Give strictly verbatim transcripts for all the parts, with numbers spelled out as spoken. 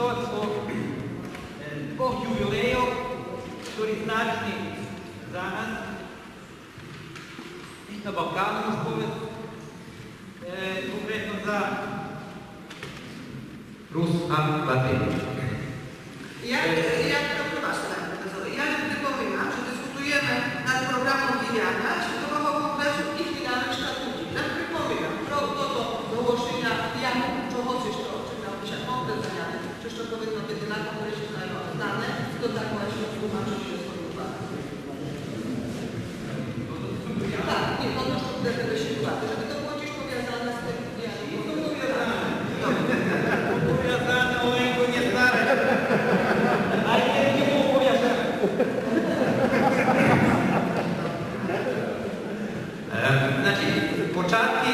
О, е, двох ювилейох, котрі значні за нас, на Балкану, можу повесц, е, конкретно за Рус, а, Латин. Я, я, я, пробачте, пане професоре, я припоминам, же дискутуєме над програмом діяння Світового конґресу і фінальных штатутів. Я припоминам про тото оголошеня, як чогоси, што чекав ся конґрес заняти, што, што повинно быти на конґресі знане, то так власне тлумачу, же сформуловане. Так, ні, то, што будеме вышыковати, же бы то было тіж повязане з тым, як... Повязане, Оленко, не старай. А я не можу повязати. Е, значить, початки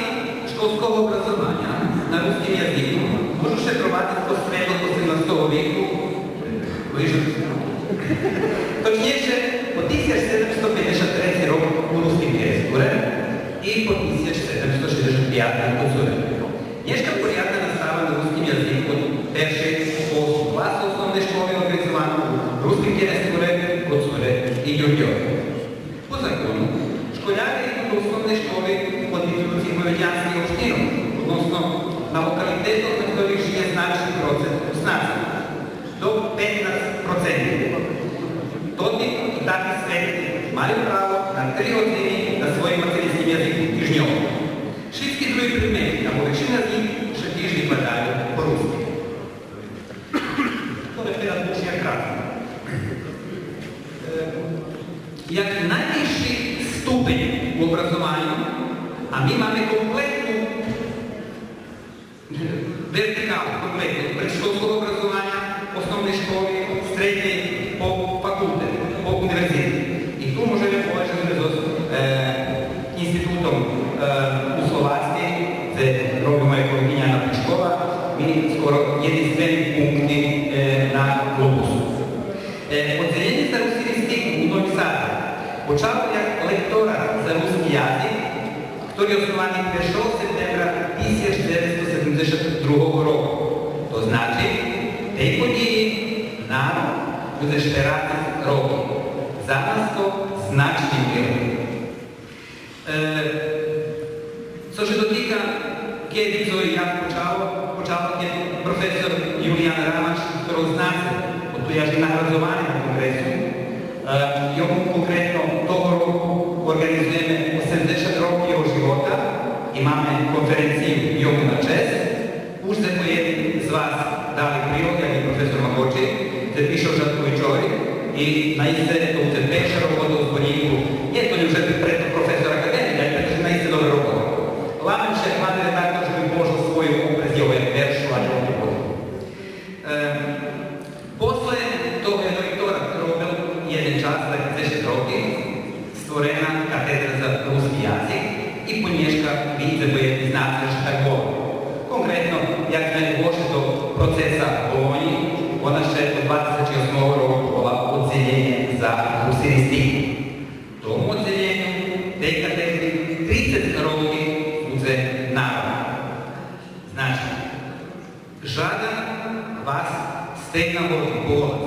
школьского образованя на рускым языку можу шифровати по светло осемнастого віку, точніше, по тисяч седемсто пейдзешат треци рок у Руским Керестуре і по тисяч седемсто шейдзешат пятим у Коцуре. Нєшка порядна настава на рускым языку од першей по осми клас основней школи орґанизована у Руским Керестуре, Коцуре і Дюрдьове. По закону, школяре иду до основней школи под институциї мовитянских општинох, односно на локалитетох на котрих жиє значни процент Руснацох, до петнац проценти. Тоти и таки светли маю право на три годзини на своїм мацеринским языку тижньово. Шицки други предмети або векшина з нїх ше тиж викладаю по руски. То реферат уж як раз. Е, як найвисши ступень у образованю, а ми маме комплетну вертикалу, комплетну, од предшколского образованя, основней школи, среднєй, по факултет, по универзитет. И ту можеме повесц же зме зоз, е, Институтом, е, у Словацкей, дзе роби моя колеґиня Анна Плишкова, ми скоро єдинствени пункти, е, на глобусу. Е, Оддзелєнє за русинистику у Новим Садзе почало як лекторат за руски язик, котри основани першого септембра тисяч дзевецсто седемдзешат другого року. То значи, тей подїї нано будзе штерацец роки. За нас то значни успих. Е, цо ше дотика кеди, цо и як почало, почало кед професор Юлиян Рамач, котрого знаце, бо ту є аж наградзовани на конґресу, е, йому конкретно того року орґанизуєме осемдзешат роки його живота и маме конференцию йому на чесц. Уж дзепоєдни з вас дали прилог, як и професор Макочи, дзе пише о Жатковичови, и наисце то будзе перша робота у зборнїку. Нє то лєм же прето професор академик, але прето же наисце добра робота. Ламем ше, пане редактор, же би можел свою опресц його як першу, а не роботу. Е, после того, як лекторат робел єден час, так дзешец роки, створена катедра за руски язик и понєшка ви дзепоєдни знаце же так було. Конкретно, як зме вошли до процеса Болонї, вона ше до два тисячи осмого року вола Оддзелєнє за русинистику. Тому оддзелєню тей катедри трицец роки будзе нано. Значи, жадам вас з тей нагоди поволац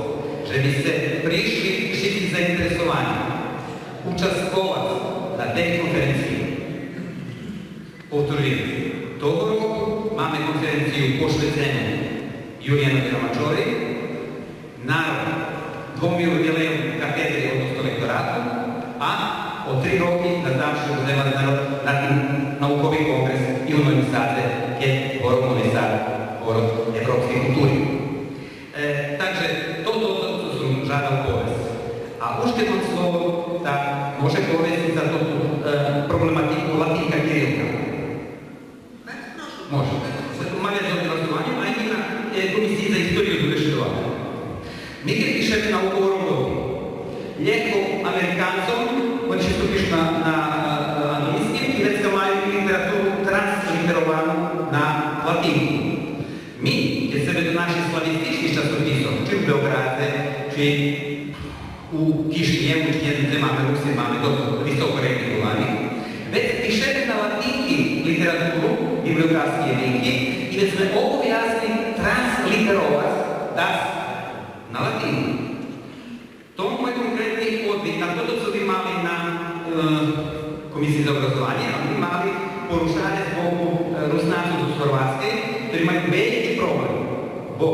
же би сце пришли шицки заинтересовани участвовац на тей конференциї. Повторюєм, того року маме конференцию пошвецену Юлиянови Рамачови, на рок двом ювилейом катедри, односно лекторату, а о три роки, наздам ше, будземе мац на, на тим наукови конґрес и у Новим Садзе, кед город Нови Сад город европскей култури. Е, так же то, то, то, цо сом жадал повесц. А уж кед мам слово, так може повесц за тоту, е, проблематику латинка, кирилка. Може. Маме зоз образованьом, а и на, е, Комисиї за историю зме вешедовали. Ми кед пишеме наукову роботу, лєгко Американцом, вони често пишу на, на, на анґлийским, и вецка маю литературу транслитеровану на латинку. Ми, кед сцеме до наших славистичних часописох, чи у Беоґрадзе, чи у Кишинєву, чи нє знам дзе маме Руси, маме досц високо рейтинґовани, вец пишеме на латинки литературу, библиоґрафски єдинки, и вец зме обовязни транслитеровац Комисиї за образованє, а ми мали порушаня з боку, е, Руснацох з Горватскей, хтори маю велики проблем. Бо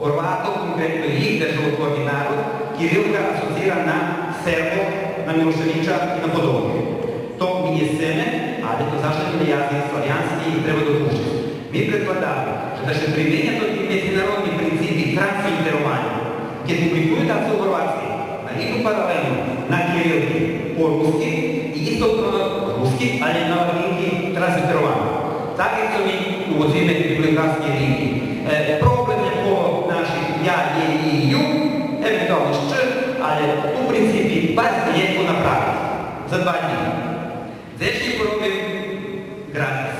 Горватох, конкретно їх державотворни народ, кирилка асоциира на Сербох, на Милошевича и на подобних. То ми нє сцеме, але то заш єден язик славянски и треба допущиц. Ми предкладаме же да ше применя тоти медзинародни принципи транслитерованя. Кед публикую дацо у Горватскей, да иду паралелно на кирилки по руски и исто руски, але на латинки транслитеровано. Так як цо ми уводзиме библиоґрафски линки. Е, проблем є коло наших я, є и ю, евентуално щ, але у принципи барз лєгко направиц. За два днї. Дзешнї поробим гратис.